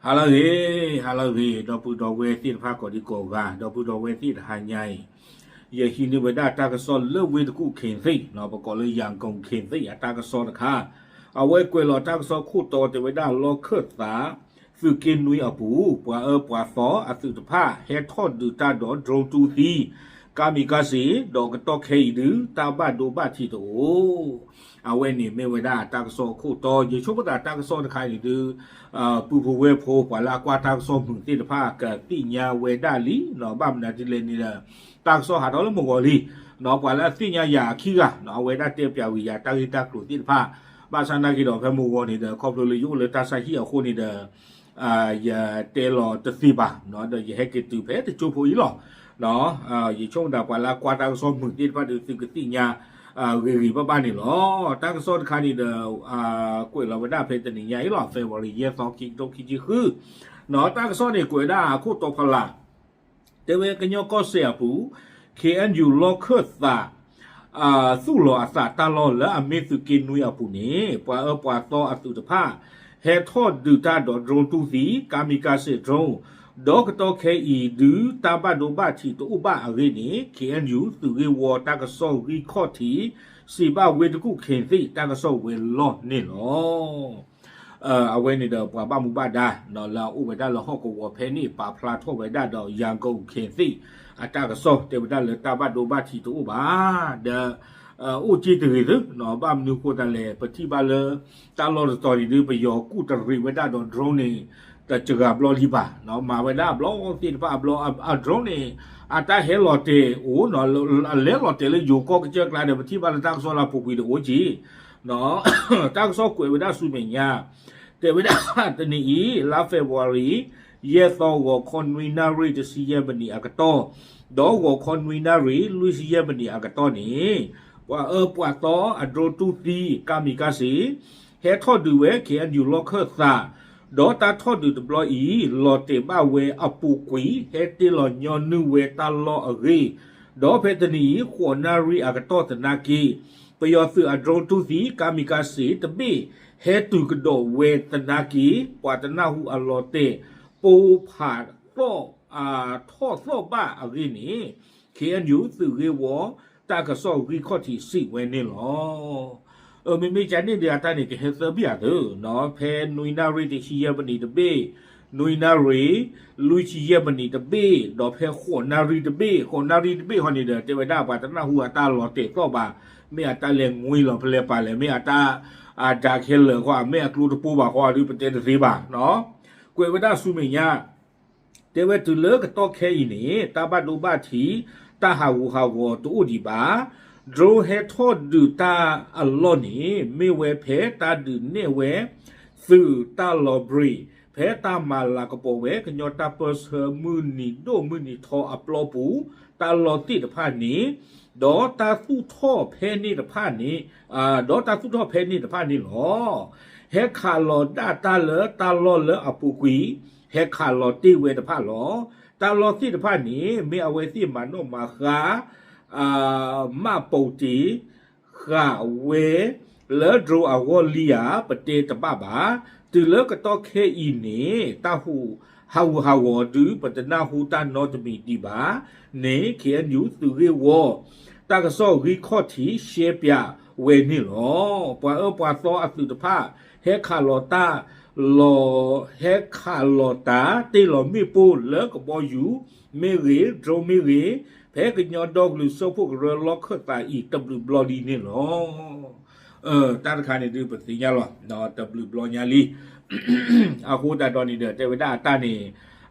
ဟါလၢအဂ့ၤ, ဟါလၢအဂ့ၤ, ဒီပုၢ်ဒီဝဲၢ်သ့ၣ်တဖၣ်ကိးဒံကိးဂၤ, ဒီပုၢ်ဒီဝဲၢ်သ့ၣ်တဟါညါအံၤ, ယဟံးန့ၢ်ဝဲဒၣ်တၢ်ကစီၣ်လၢဝ့ၢ်တကူၣ်ခ့ၣ်သ့ၣ်, ပကိးလၢ ရန်ကုန်ခ့ၣ်သ့ၣ် အတၢ်ကစီၣ်တခါ, အဝဲကွဲးလီၤတၢ်ကစီၣ်ခိၣ်တီတဲဝဲဒၣ်လီၢ်ခၢၣ်သး သုးက့နွံအပူၤ ပှၤအၢပှၤသီအသုးတဖၣ် ဟဲထီၣ်ဒုးတၢ်ဒီး drone တူၢ်သံ ကါမံၤကါစ့ၣ် ဒီးကတီၢ်ခဲအံၤဒုး တၢ်ဘၣ်ဒိဘၣ်ထံးတအိၣ် အဝဲန့ၣ်မ့ၢ်ဝဲဒၣ်တၢ်ကစီၣ်အခိၣ်တီ, ယဆိကမိၣ်သးတၢ်ကစီၣ်တခါအံၤန့ၣ်ဒုး ပုၢ်ဖိဝဲၢ်ဖိ ပှၤလၢအကွၢ်တၢ်ကစီၣ်မုာ်သ့ၣ်တဖၣ် ကသ့ၣ်ညါဝဲဒၣ်လံ, ဘၣ်မနုၤဒ်လဲၣ်န့ၣ်ဒီး တၢ်ကစီၣ်ဟးထီၣ်လၢမုၢ်ဂီၤလံ, ပှၤလၢအသ့ၣ်ညါယၤအခံဂၤ အဝဲဒၣ်တဲပၠးဝံၤယၤတၢ်ဂ့ၢ်တၢ်ကျိၤသ့ၣ်တဖၣ်, ဘၣ်ဆၣ်နာ်က့ဒီး ဖဲမုၢ်ဂီၤန့ၣ်ဒီး ခီဖျိလၢယအိၣ်လၢတၢ်ဆါဟံၣ်အဃိန့ၣ်ဒီး ယတဲလီၤတသ့ဘၣ်, ဒီးယဟဲက့ၤတုၤဖဲတကၠိဖိအံၤလီၤ. ယဆိကမိၣ်သးပှၤလၢအကွၢ်တၢ်ကစီၣ်မုာ်သ့ၣ်တဖၣ်ဒီး သုကသ့ၣ်ညါ ဂ့ၤဂ့ၤဘၣ်ဘၣ်န့ၣ်လီၤ. တၢ်ကစီၣ်တခါန့ၣ်ဒီး ကွဲးလီၤဝဲဒၣ်ဖဲတနံၤညါအံၤလီၤ, February ယဲၢ်သီ ခံကထိခံဆံဃု, တၢ်ကစီၣ်န့ၣ်ကွဲးဝဲဒၣ်အခိၣ်တီဖီလာ် တဲဝဲကညီကီၢ်စဲၣ်အပူၤ ခ့ၣ်အဲၣ်ယူၣ်လီၢ်ခၢၣ်သး သူၣ်လီၤအသးတၢ်လီၢ်လၢအမ့ၢ်သုးက့နွံအပူၤန့ၣ် ပှၤအၢပှၤသီအသုးတဖၣ် ဟဲထီၣ်ဒုးတၢ်ဒီး drone တူၢ်သံ ကါမံၤကါစ့ၣ် drone ဒီးကတီၢ်ခဲအံၤဒုး တၢ်ဘၣ်ဒိဘၣ်ထံးတအိၣ်ဘၣ်အဂ့ၢ်န့ၣ် ခ့ၣ်အဲၣ်ယူၣ် သုးဂ့ၢ်ဝီတၢ်ကစီၣ်ဂံၢ်ခီၣ်ထံး စံးဘၣ်ဝ့ၢ်တကူၣ်ခ့ၣ်သ့ၣ် တၢ်ကစီၣ်ဝဲၤလီၢ်န့ၣ်လီၤ. အဝဲန့ၣ်ဒီးပှၤဘၣ်မူဘၣ်ဒါ လၢအအိၣ်ဝဲဒၣ်လၢဟီၣ်ကဝီၤဖဲန့ၣ် ပာ်ဖျါထီၣ်ဝဲဒၣ်ဒီး ရန်ကုန်ခ့ၣ်သ့ၣ် အတၢ်ကစီၣ်တဲဝဲဒၣ်လၢတၢ်ဘၣ်ဒိဘၣ်ထံးတအိၣ်ဘၣ် ဒီး အိၣ်က့တဂ့ၤသု, ဘၣ်မနုၤဃိသတးလဲၣ် ပထံၣ်ဘၣ်လၢ တၢ်လီၢ်တတီၤန့ၣ်ဒုး ပယီၤကူၣ်တရံးဝဲဒၣ်ဒီး drone န့ၣ် တစှၤဘျီလံဘၣ်, မၤဝဲဒၣ်အဘျီသ့ၣ်တဖၣ်အဘျီ အ drone န့ၣ် အတၢ်ဟဲလီၤတဲာ်အိၣ် အလဲၤလီၤတဲာ်လၢယိၤကီၢ်ကစၢၢ်ကျါဒီး ပထံၣ်ဘၣ်လၢတၢ်ကစီၣ်လၢအပူၤကွံာ်တအိၣ်က့ၤ တၢ်ကစီၣ်ကွဲးဝဲဒၣ်ဆူမဲာ်ညါ တဲဝဲဒၣ်တနံၤအံၤ လါ February ယဲၢ်သီ ဂီၤခီနွံနၣ်ရံၣ်တဆံယဲၢ်မံးနံးအကတီၢ် ဒီးဂီၤခီနွံနၣ်ရံၣ်လွံၢ်ဆံယဲၢ်မံးနံးအကတီၢ်န့ၣ် ပှၤအၢပှၤသီအ drone တူၢ်သံ ကါမံၤကါစ့ၣ် ဟဲထီၣ်ဒုးဝဲ ခ့ၣ်အဲၣ်ယူၣ်လီၢ်ခၢၣ်သး ဒီးတၢ်ထီၣ်ဒုးတဘျီအံၤ လီၤတဲာ်ဘၣ်ဝဲအပူၤကွံာ် ဟဲတ့ၢ်လီၤညီနုၢ်ဝဲတၢ်လီၢ်အဂ့ၢ်, ဒီးဖဲတနံၤအံၤ ဃိးနၣ်ရံၣ်အကတီၢ်သနာ်က့ ပယီၤသုးအ drone တူၢ်သံ ကါမံၤကါစ့ၣ်တဘ့ၣ် ဟဲတုၤကဒီးဝဲသနာ်က့ ပှၤတနၢ်ဟူအလီၤတဲာ် ပိၢ်ဖးထီၣ် ထီၣ်သီၣ်ဘၣ်အဂ့ၢ်န့ၣ် ခ့ၣ်အဲၣ်ယူၣ် သုးဂ့ၢ်ဝီ တၢ်ကစီၣ်ဂံၢ်ခီၣ်ထံးစံးဝဲန့ၣ်လီၤ. မ့မ့ၢ်ကန့ၣ်ဒီးအတၢ်န့ၣ် ကဟဲသၢဘ့ၣ်အသၢ, ဖဲနွံနၣ်ရံၣ်တဆံယဲၢ်မံးနံးတဘ့ၣ်, နွံနၣ်ရံၣ် လွံၢ်ဆံယဲၢ်မံးနံးတဘ့ၣ်, ဒီးဖဲဃိးနၣ်ရံၣ်တဘ့ၣ်, ဃိးနၣ်ရံၣ်တဘ့ၣ်ဃီန့ၣ်ဒီး တဲဝဲဒၣ်ပှၤတနၢ်ဟူအတၢ်လီၤတဲာ်သီၣ်ဘၣ်, မ့ၢ်အတၢ်လဲၤငွံလီၤဖဲလဲၣ်ပာ်လဲၣ်, မ့ၢ်အတၢ် အဒါခဲလၢာ်ဃီ မ့ၢ်အကျိတပိဘၣ်ဃီဒီး ပတဲတသ့ဘၣ်. ကွဲးဝဲဒၣ်ဆူမဲာ်ညါ တဲဝဲတုၤလၢကတီၢ်ခဲအံၤန့ၣ် တၢ်ဘၣ်ဒိဘၣ်ထံး တၢ်ဟးဂူာ်ဟးဂီၤတအိၣ်ဒံးဘၣ်. drone ဟဲထီၣ်ဒုးတၢ်အလီၢ်န့ၣ် မ့ၢ်ဝဲဖဲတၢ်ဒုးနဲၣ်ဝဲ သုးတၢ်လီၤဘြ့း ဖဲတၢ်မၤလၤကပီၤဝဲ ကညီတၢ်ပၢဆှၢမုၢ်နံၤဒိၣ်မုၢ်နံၤထီအပျီပူၤ တၢ်လီၢ်သ့ၣ်တဖၣ်န့ၣ် ဒီးတၢ်သူၣ်ထီၣ်ဖဲန့ၣ်တဖၣ်န့ၣ် ဒီးတၢ်သူၣ်ထီၣ်ဖဲန့ၣ်တဖၣ်န့ၣ်လီၤ. ဟဲခးလီၤဒၣ်တၢ်လၢတၢ်လီၢ်လၢအပူၤကွံာ် ဟဲခးလီၤတ့ၢ်ဝဲတဖၣ်လီၤ. တၢ်လီၢ်သ့ၣ်တဖၣ်န့ၣ် မ့ၢ်အဝဲသ့ၣ်မၤနီၣ်မၤဃါ မၣ်ပိာ်တ့ၢ် ဃာ်ဝဲ လၢ drone အဂီၢ်လံဧါ ပတဲတဘၣ်ဘၣ်. တုၤလၢကတီၢ်ခဲအံၤန့ၣ် တၢ်ဟးဂူာ်ဟးဂီၤဒုး ပတနၢ်ဟူတၢ်နီတမံၤဒံးဘၣ်န့ၣ် ခ့ၣ်အဲၣ်ယူၣ် သုးဂ့ၢ်ဝီ တၢ်ကစီၣ်ဂံၢ်ခီၣ်ထံးရှဲပၠးဝဲန့ၣ်လီၤ. ပှၤအၢပှၤသီအသုးတဖၣ် ဟဲခးလီၤတၢ်လီၤ ဟဲခးလီၤတၢ် တ့ၢ်လီၤမ့ၣ်ပိၢ်လၢကဘီယူၤမ့ၢ်ဂ့ၤ drone မ့ၢ်ဂ့ၤ ဖဲကညီဒီကလုာ်စၢဖှိၣ်ကရၢလီၢ်ခၢၣ်သးအံၤ တဘျုးဘျီလံန့ၣ်လီၤ. တၢ်တခါန့ၣ်ဒုးပသ့ၣ်ညါလီၤ တဘျုးဘျီညါလံ. အဃိသတးဒီးန့ၣ်ဒီး တဲဝဲဒၣ်အတၢ်န့ၣ်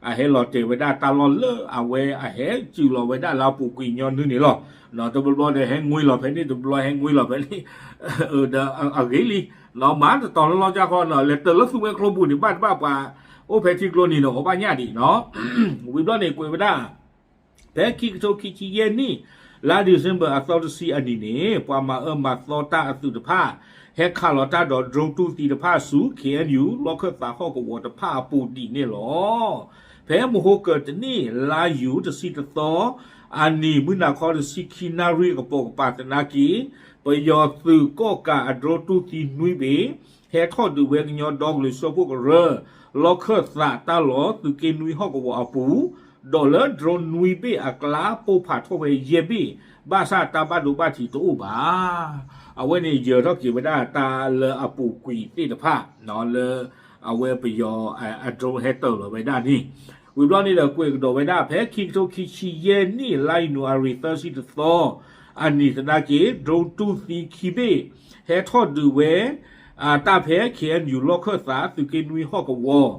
အဟဲလီၤတဲာ်ဝဲဒၣ်တၢ်လီၢ်လၢအဝဲအဟဲစုၤလီၤဝဲဒၣ်လၢအပူၤကွံာ်ညီနုၢ်န့ၣ်လီၤ. တဘျီဘျီဒီးဟဲငွံလီၤဖဲန့ၣ် တဘျီဟဲငွံလီၤဖဲန့ၣ် ဒီးအဂ့ၤလံ မၤတတီၤလၢလီၢ်ကၢ်ဃီနီၤ လဲၤတၢၤလၢသူဝဲကျိပူၤန့ၣ် ဘၣ်တဘၣ်ပှၤ အိၣ်ဖဲထံကျိန့ၣ်ဒီး အိၣ်ဘၣ်ညၣ်ဒံးနီၤ. ဝံၤဘျီန့ၣ်ကွဲးဝဲဒၣ် ဖဲခံကထိခံဆံယဲၢ်နံၣ် လါ December အသီတဆံအနံၤန့ၣ် ပှၤမၤအၢမၤသီတၢ်အသုးတဖၣ် ဟဲခးလီၤတၢ်ဒီး drone တူၢ်သံတဖၣ်ဆူ ခ့ၣ်အဲၣ်ယူၣ် လီၢ်ခၢၣ်သးဟီၣ်ကဝီၤတဖၣ်အပူၤဒံးန့ၣ်လီၤ. ဖဲမဟါကတနံၣ် လါယူၤတဆံတသီ အနံၤ မုၢ်နၤခီတဆံခံနၣ်ရံၣ်အကပိာ်ကပၤသနာ်က့ ပယီၤသုးကီၣ်ကးအ drone တူၢ်သံနွံဘ့ၣ် ဟဲထီၣ်ဒုးဝဲကညီဒီကလုာ်စၢဖှိၣ်ကရၢ လီၢ်ခၢၣ်သးတၢ်လီၢ်သုးက့နွံဟီၣ်ကဝီၤအပူၤ, ဒီးလၢ drone နွံဘ့ၣ်အကျါပိၢ်ဖးထီၣ်ဝဲယဲၢ်ဘ့ၣ်, ဘၣ်ဆၣ်တၢ်ဘၣ်ဒိဘၣ်ထံးတအိၣ်ဘၣ်. အဝဲန့ၣ်ယၢၤထီၣ်က့ၤဝဲဒၣ်တၢ်လၢအပူၤကွံာ်သ့ၣ်တဖၣ် လၢ အဝဲပယီၤအ drone ဟဲတၢၤလီၤဝဲဒၣ်န့ၣ်, ဝံၤဘျီန့ၣ်ဒီးကွဲးကဒီးဝဲဒၣ် ဖဲခံကထိခံဆံယဲၢ်နံၣ် လါယနူၤအါရံၤသၢဆံတသီအနံၤသနာ်က့ drone တူၢ်သံခံဘ့ၣ် ဟဲထီၣ်ဒုးဝဲ တၢ်ဖဲ K N U လီၢ်ခၢၣ်သး သုးက့နွံဟီၣ်ကဝီၤ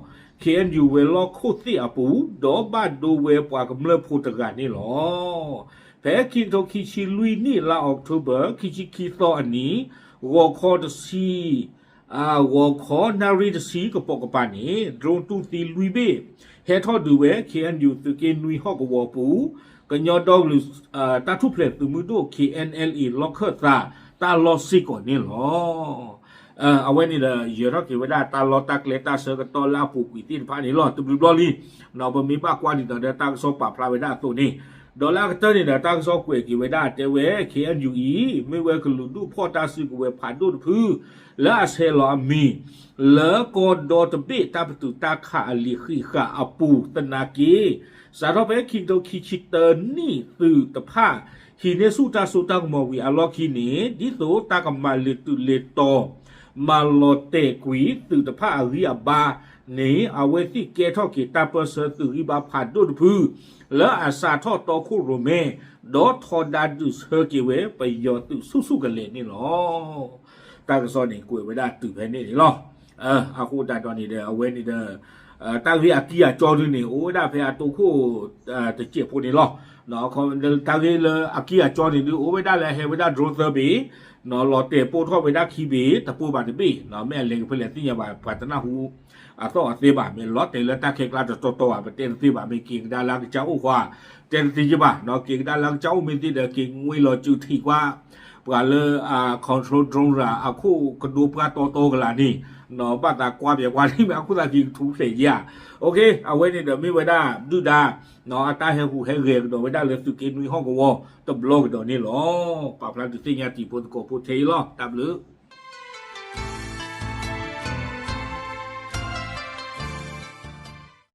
K N U ဝဲၤလီၢ်ခိၣ်သ့ၣ်အပူၤ, ဒီးဘၣ်ဒိဝဲပှၤကမျၢၢ်ဖိတဂၤန့ၣ်လီၤ. ဖဲခံကထိခံဆံလွံၢ်နံၣ် လါအီးကထိဘၢၣ် ခံဆံခံသီအနံၤ ဂီၤခီတဆံ ဂီၤခီနၣ်ရံၣ်တဆံကပိာ်ကပၤန့ၣ် drone တူၢ်သံလွံၢ်ဘ့ၣ် ဟဲထီၣ်ဒုးဝဲ K N U သုးက့နွံဟီၣ်ကဝီၤပူၤ ကညီဒီကလုာ်တၢ်ထူၣ်ဖျဲးသုးမုၢ်ဒိၣ် K N L A လီၢ်ခၢၣ်သးတၢ်လီၢ်စ့ၢ်ကီးန့ၣ်လီၤ. အဝဲန့ၣ်ဒီး ယၢၤထီၣ်က့ၤဝဲဒၣ်တၢ်လီၢ်တၢ်ကျဲတၢ်ဆၢကတီၢ်လၢအပူၤကွံာ်သ့ၣ်တဖၣ်န့ၣ်လီၤ. တဘျုးဘျီလံ ပမ့ၢ်ဘၣ်ကွၢ်ဒ်သိးဒီးတၢ်ကစီၣ်ပာ်ဖျါဝဲဒၣ်အသိးန့ၣ်, ဒီးလၢအကတၢၢ်န့ၣ်ဒီး တၢ်ကစီၣ်ကွဲးက့ၤဝဲဒၣ်တဲဝဲ K N U အံၤ မ့ၢ်ဝဲကလုာ်ဒူၣ်ဖီၣ်တၢ်စုကဝဲၤဖးဒိၣ်တဖု လၢအဆဲးလီၤအမံၤ လၢကီၢ်ဒီတဘ့ၣ်တၢ်ပတုာ်တၢ်ခးအလံာ်ဃံးဃာ်အပူၤသနာ်က့ စးထီၣ်ဖဲခံကထိခံဆံတၢနံၣ်သုးတဖၣ် ဟံးန့ၢ်ဆူၣ်တၢ်စိတၢ်ကမီၤဝံၤအလီၢ်ခံန့ၣ် ဒ်သိးတၢ်ကမၤလဲၤတုၤလဲၤတီၤ မၤလီၤတဲာ်ကွံာ်သုးတဖၣ်အဂံၢ်အဘါန့ၣ် အဝဲသ့ၣ်ကဲထီၣ်က့ၤတၢ်ပၢၢ်ဆၢသုးဂံၢ်ဘါဖးဒိၣ်တဖု လၢအစးထီၣ်တီခိၣ်ရိၣ်မဲ ဒီးထီဒါဒုးဆၢက့ၤဝဲပယီၤသုးဆူၣ်ဆူၣ်ကလဲာ်န့ၣ်လီၤ. တၢ်ကစီၣ်န့ၣ်ကွဲးဝဲဒၣ်တုၤဖဲန့ၣ်န့ၣ်လီၤ. အဃိသတးဒီးန့ၣ်ဒီး အဝဲန့ၣ်ဒီး တၢ်ဂ့ၢ်အကံၢ်အကၠီဒုန့ၣ် အိၣ်ဝဲဒၣ်ဖဲအတိခိၣ်တစဲးဖိန့ၣ်လီၤ. တၢ်ဂ့ၢ်လၢအကံၢ်အကၠီန့ၣ်ဒု အိၣ်ဝဲဒၣ်လၢဟဲဝဲဒၣ် drone သၢဘ့ၣ် လီၤတဲာ်ပိၢ်ထီၣ်ဝဲဒၣ်ခံဘ့ၣ် တပိၢ်ဘၣ်တဘ့ၣ် မ့ၢ်အလဲၤကဖဲလဲၣ်သ့ၣ်ညါဘၣ် ပှၤတနၢ်ဟူအသီၣ်အသ့ဘၣ် မ့ၢ်လီၤတဲာ်လၢတၢ်ခဲကျါတတီၤတီၤဘၣ် ပတဲတသ့ဘၣ် မ့ၢ်က့ၤကဒါလၢအကစၢ်အိၣ်ဃီ တဲတသ့ယဘၣ် က့ၤကဒါလၢအကစၢ်အိၣ်မ့ၢ်သ့ဒီး က့ၤငွ့လီၤစုထံၣ်ကွၢ် ပှၤလၢ control drone အခိၣ်ကဒိပှၢ်တီတီကလာ်န့ၣ် ဘၣ်သးကွၢ်ပၠးကွၢ်န့ၣ် မ့ၢ်အခိၣ်သးက့ၤကထူဖျဲးယါ အဝဲန့ၣ်ဒီးမ့ၢ်ဝဲဒၣ်ဒုၣ်ဒါ အတၢ်ဟဲဟူးဟဲဂဲၤကဒီးဝဲဒၣ်လၢသုးက့နွံဟီၣ်ကဝီၤတဘျီကဒီးန့ၣ်လီၤ. ပာ်ဖျါဒုးသ့ၣ်ညါတံၤဖိသကိးဖိထဲအံၤလီၤ. တၢ်ဘျုး